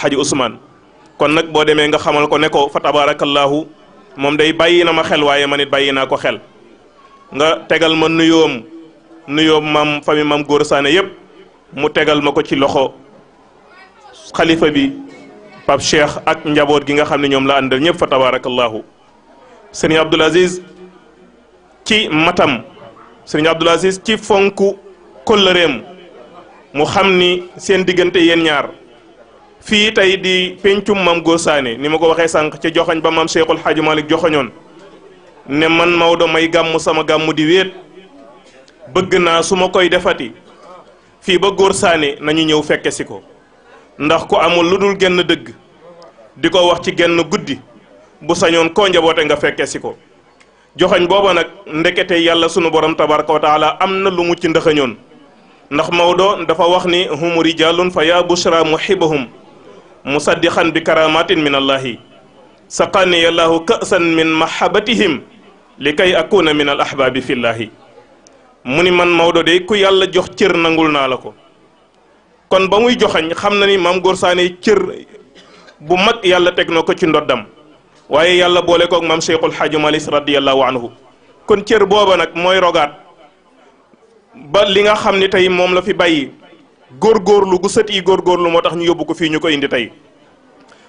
Haji Ousmane kon nag boo demee nga xamal ko ne ko fa tabarakallahu moom day bàyyi na ma xel waaye man it bàyyi naa ko xel nga tegal ma nuyoom mam famille mam Gora Sané yépp mu tegal ma ko ci loxo xalifa bi Pape Cheikh ak njaboot gi nga xam ne ñoom la àndal ñëpp fa tabarakallahu sëriñ Abdoul Aziz ci matam sëriñ Abdoul Aziz ci fonku kóllëreem mu xam ni seen diggante yéen ñaar fii tey di pencum mam Gora Sané ni ma ko waxee sànq ca joxoñ ba mam Cheikhul Hadji Malick joxoñoon ne man Maodo may gàmm sama gàmm di wéet bëgg naa su ma koy defati fii ba Gora Sané nañu ñëw fekke si ko ndax ku amul lu dul genn dëgg di ko wax ci genn guddi bu sañoon koo njaboote nga fekke si ko joxoñ booba nag ndekete yàlla sunu borom tabaraka wa taala am na lu mu ci ndëxañoon ndax Maodo dafa wax ni hum rijalun fa ya bushra muhibahum musaddiqan bi karamatin min allahi saqani allahu ka'san min mahabbatihim li kay akuna min al ahbabi fillahi mu ni man Maodo de ku yàlla jox cër nangul naa la ko kon ba muy joxañ xam na ni maam Gora Sané cër bu mag yàlla teg na ko ci ndoddam waaye yàlla boole koog maam Cheikhul Hadji Malick radiyallahu anhu kon cër booba nag mooy rogaat ba li nga xam ni tey moom la fi bàyyi góorgóorlu gu sët yi góorgóorlu moo tax ñu yóbbu ko fii ñu ko indi tey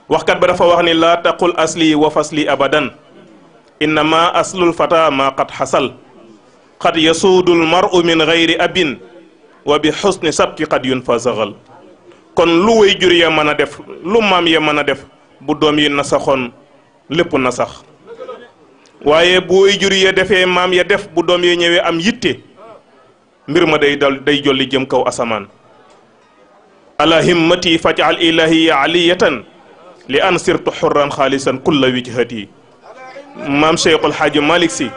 waxkat ba dafa wax ni laa taqul asli wa fasli abadan innama aslul fata ma qad xasal qad yasuudul mar'u min gayri abin wa bi xusni sabki qad yunfasaxal kon lu way jur ya mën a def lu maam ya mën a def bu doom yi nasaxoon lépp nasax waaye bu way jur ya defee maam ya def bu doom yi ñëwee am yitte mbir ma day jolli jëm kaw asamaan ala himmati fajal ilahiya aliyatan li an sirtu xurran xaalisan kulla wijhati maam Cheikhul Hadji Malick Sy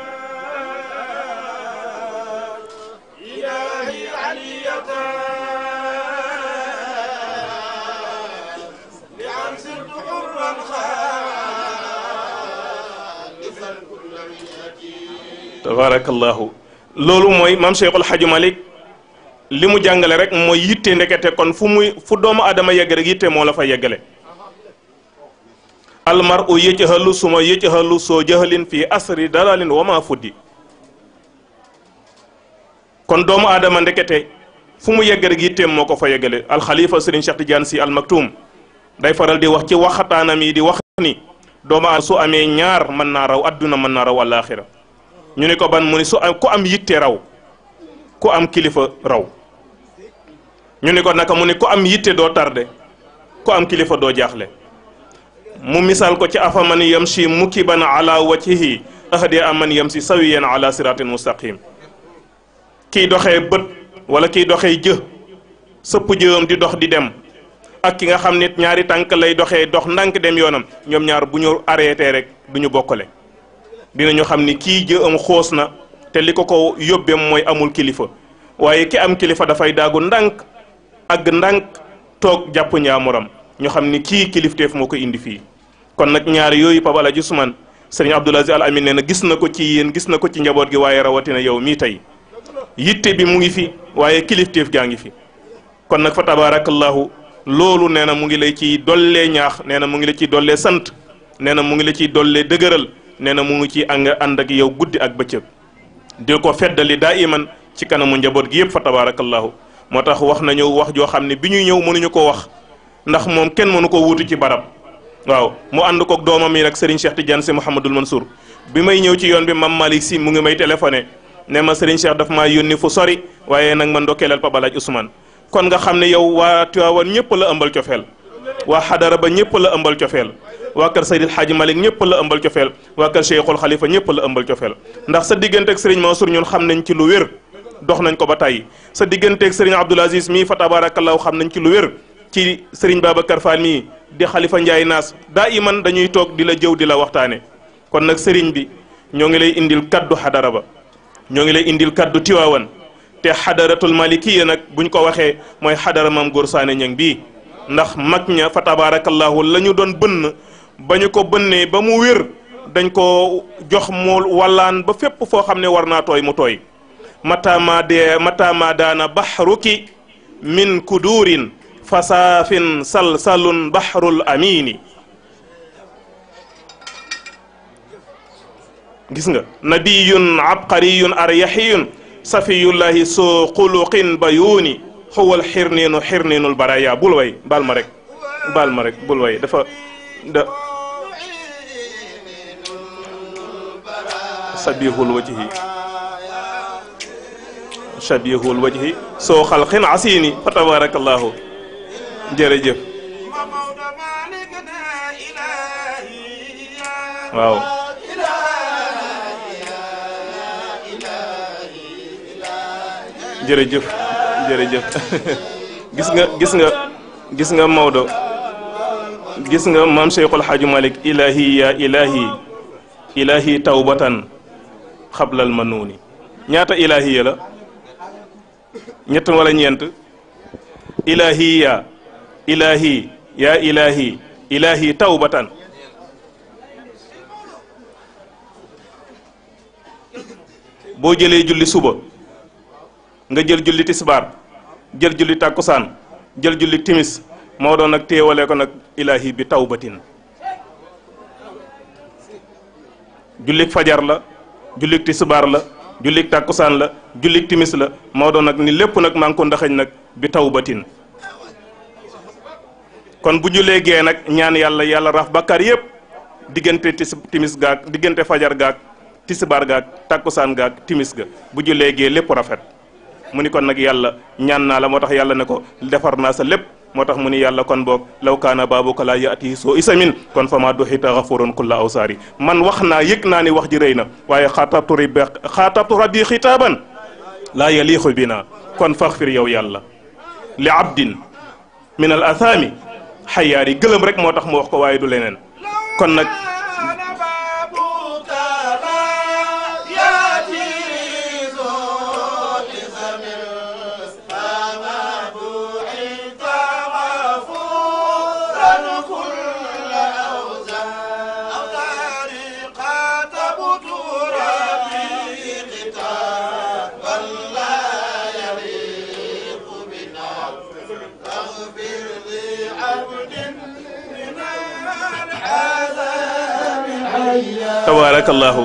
tabarakallahu loolu mooy maam Cheikhul Hadji Malick li mu jàngale rek mooy yitte ndekete kon fu doomu adama yegg rek yitte moo la fa yeggale almar u yëccaxalu suma yëccaxalu soo jëxalin fii asri dalalin wama fuddi kon doomu adama ndekete fu mu yegg rek yitteem moo ko fa yeggale alxalifa Serigne Cheikh Tidiane Sy Al Maktoum day faral di wax ci waxataanam yi di wax ni doomu adama su amee ñaar mën naa raw adduna mën naa raw alaxira ñu ne ko ban mu ni ku am yitte raw ku am kilifa raw ñu ni ko naka mu ni ku am yitte doo tardé ku am kilifa doo jaaxle mu misaal ko ci afaman yamshi mukiban ala wajhihi ahdi aman yamshi sawiyan ala siratin mustaqim kiy doxee bët wala kiy doxee jë sëpp jëwam di dox di dem ak ki nga xam nit ñaari tànk lay doxee dox ndànk dem yoonam ñoom ñaar bu ñu arrêté rek du ñu bokkale dinañu xam ni kii jëam xoos na te li ko ko yóbbeem mooy amul kilifa waaye ki am kilifa dafay daagu ndànk ak ndànk toog jàpp njaamuram ñu xam ni kii kilifteef moo ko indi fii kon nag ñaari yooyu Pape Alhaji Ousmane Serigne Abdoul Aziz Al Amine nee na gis na ko ci yéen gis na ko ci njaboot gi waaye rawatina yow mii tey yitte bi mu ngi fi waaye kilifteef gaa ngi fi kon nag fa tabarakallahu loolu nee na mu ngi lay ciy dollee ñaax nee na mu ngi la ciy dollee sant nee na mu ngi la ciy dollee dëgëral nee na mu ngi ci ànd ak yow guddi ak bëccëg di ko feddali daa iman ci kanamu njaboot gi yëpp fa tabarakallahu moo tax wax nañu wax joo xam ne bi ñuy ñëw mënuñu ko wax ndax moom kenn mënu ko wuutu ci barab waaw mu ànd koog doomam yi nag Serigne Cheikh Tidiane Sy Mouhamadoul Mansour bi may ñëw ci yoon bi Mame Malick Sy mu ngi may téléphoné ne ma Serigne Cheikh daf maa yónni fu sori waaye nag ma ndokkeelal Pape Alhaji Ousmane kon nga xam ne yow waa Tiwaawan ñëpp la ëmbal cofeel waa xadara ba ñëpp la ëmbal cofeel waa kër Seydil Hadji Malick ñëpp la ëmbal cofeel waa kër Cheikhul Khalifa ñëpp la ëmbal cofeel ndax sa digganteeg Serigne Mansour ñun xam nañ ci lu wér dox nañ ko ba tàyyi sa digganteeg Serigne Abdoul Aziz mii fa tabarakallahu xam nañ ci lu wér ci Serigne Babacar Fall mii di Khalifa Ndiaye Naas daa iman dañuy toog di la jëw di la waxtaane kon nag Serigne bi ñoo ngi lay indil kaddu xadara ba ñoo ngi lay indil kaddu Tiwaawan te xadaratul malikiya nag buñ ko waxee mooy xadara Mame Gora Sané Niang bii ndax mag ña fa tabarakallahu la ñu doon bënn ba ñu ko bënnee ba mu wér dañ ko jox mu wallaan ba fépp foo xam ne war naa tooy mu tooy matama daana baxruki min kudurin fasaafin salsalun bahrul amini gis nga nabiyun abqariyun aryahiyun safiyullahi soo xuluqin bayuni xuwal xirniinu xirniinul baraya bul way baal ma rek bul way dafa da shabihul wajhi soo xalqin asini fa tabarakallahu jërëjëf waaw jërëjëf gis nga Maodo gis nga maam Cheikhul Hadji Malick ilahi ya ilahi tawbatan xablal manuuni ñaata ilahiya la ñett wala ñeent ilahi ya ilahi tawbatan boo jëlee julli suba nga jël julli tisbaar jël julli tàkkusaan jël julli timis moo doon nag téewale ko nag ilahi bi tawbatin jullik fajar la jullik tisbaar la jullik tàkkusaan la jullik timis la moo doon nag ni lépp nag maa ngi ko ndaxañ nag bi tawbatin kon bu jullee gee nag ñaan yàlla raf bakkaar yépp diggante timis gaag diggante fajar gaag tisbaar gaag tàkkusaan gaag timis ga bu jullee gee lépp rafet mu ni kon nag yàlla ñaan naa la moo tax yàlla ne ko defar naa sa lépp moo tax mu ni yàlla kon boog law kaana baabuka laa yaati soo isamin kon fa maa duxita xafurun kulla awsaari man wax naa yëg naa ni wax ji rëy na waaye xaatabtu rabbi xitaaban laa yaliixu bina kon faxfir yow yàlla li abdin min al athaami xayaari gëlëm rek moo tax mu wax ko waaye du leneen kon nag tabarakallahu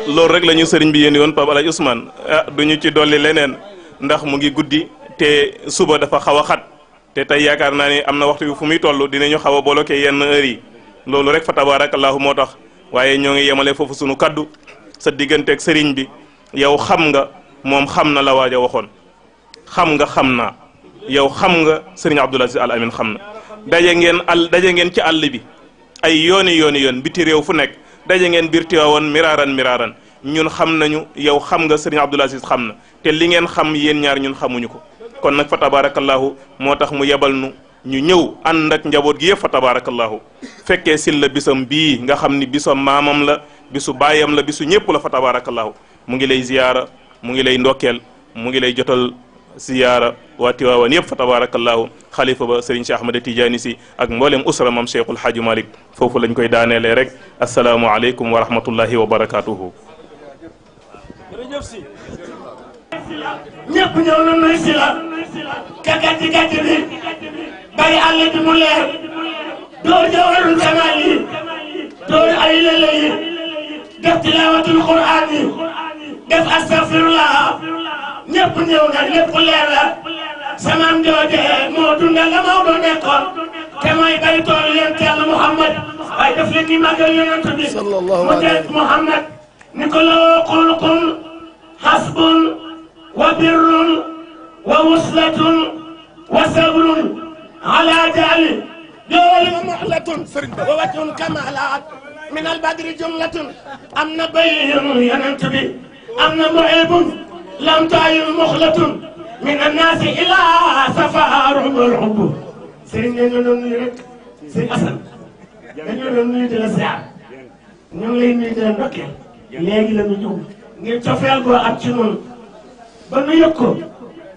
loolu rek la ñu sëriñ bi yéen woon Pape Alhaji Ousmane duñu ci dolli leneen ndax mu ngi guddi te suba dafa xaw a xat te tey yaakaar naa ni am na waxtu bi fu muy toll dinañu xaw a bloqué yenn heures yi loolu rek fa tabarakallahu moo tax waaye ñoo ngi yemale foofu sunu kaddu sa digganteeg sëriñ bi yow xam nga moom xam na la waaja waxoon xam naa yow xam nga sëriñ Abdoul Aziz Al Amin xam na daje ngeen ci àll bi ay yoon biti réew fu nekk daje ngeen biir Tiwaawan miraaran ñun xam nañu yow xam nga sëriñ Abdoul Aziz xam na te li ngeen xam yéen ñaar ñun xamuñu ko kon nag fa tabarakallahu moo tax mu yebal nu ñu ñëw ànd ak njaboot gi yëpp fa tabarakallahu fekkee sil la bisam bii nga xam ni bisam maamam la bisu baayam la bisu ñëpp la fa tabarakallahu mu ngi lay ziyaara mu ngi lay ndokkeel mu ngi lay jotal ziyaara waa Tiwaawan yëpp fa tabarakallahu xalifa ba Serigne Cheikh Ahmed Tidiane si ak mboolem usra mam Cheikhul Hadji Malick foofu lañ koy daaneelee rek asalaamu aleykum wa rahmatullahi wa barakatuhu. jërëjëf si ñëpp ñëw na nuy si la ka gàcci gàcci bi bari àll bi mu leer doo jawharul kamal yi doo ay lele yi def tilawatul qur'an yi def astaghfirullah ñëpp ñëw na lépp leer la samam jooje moo dundal la Maodo nekkoon te mooy bay tool yonent Yàlla Muhammad waaye daf leen ni màggal yonent bi mu teg Muhammad ni ko loo xulqun hasbun wa birrun wa wuslatun wa sabrun ala jali jooli wa muhlatun wa watun kamalat min albadri jumlatun am na bay yonent bi am na muhibun lam taayul muxlatun min annaasi ilaa safaarum alxubb sëriñ ñu doon nuyu rek sëriñ Assane dañu doon nuyu di la ziar ñu ngi lay nuyu di la ndokkeel léegi la ñu ñëw ngir cofeel goo ak ci noonu ba nu yëg ko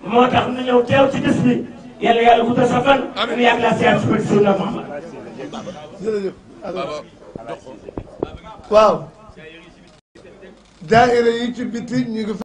moo tax nu ñëw teew ci bés bi yàlla yàlla guddal sa fan ñu yàgg la ziar ci bëgg Seydina Muhammad waaw daayira yi ci biti ñu ngi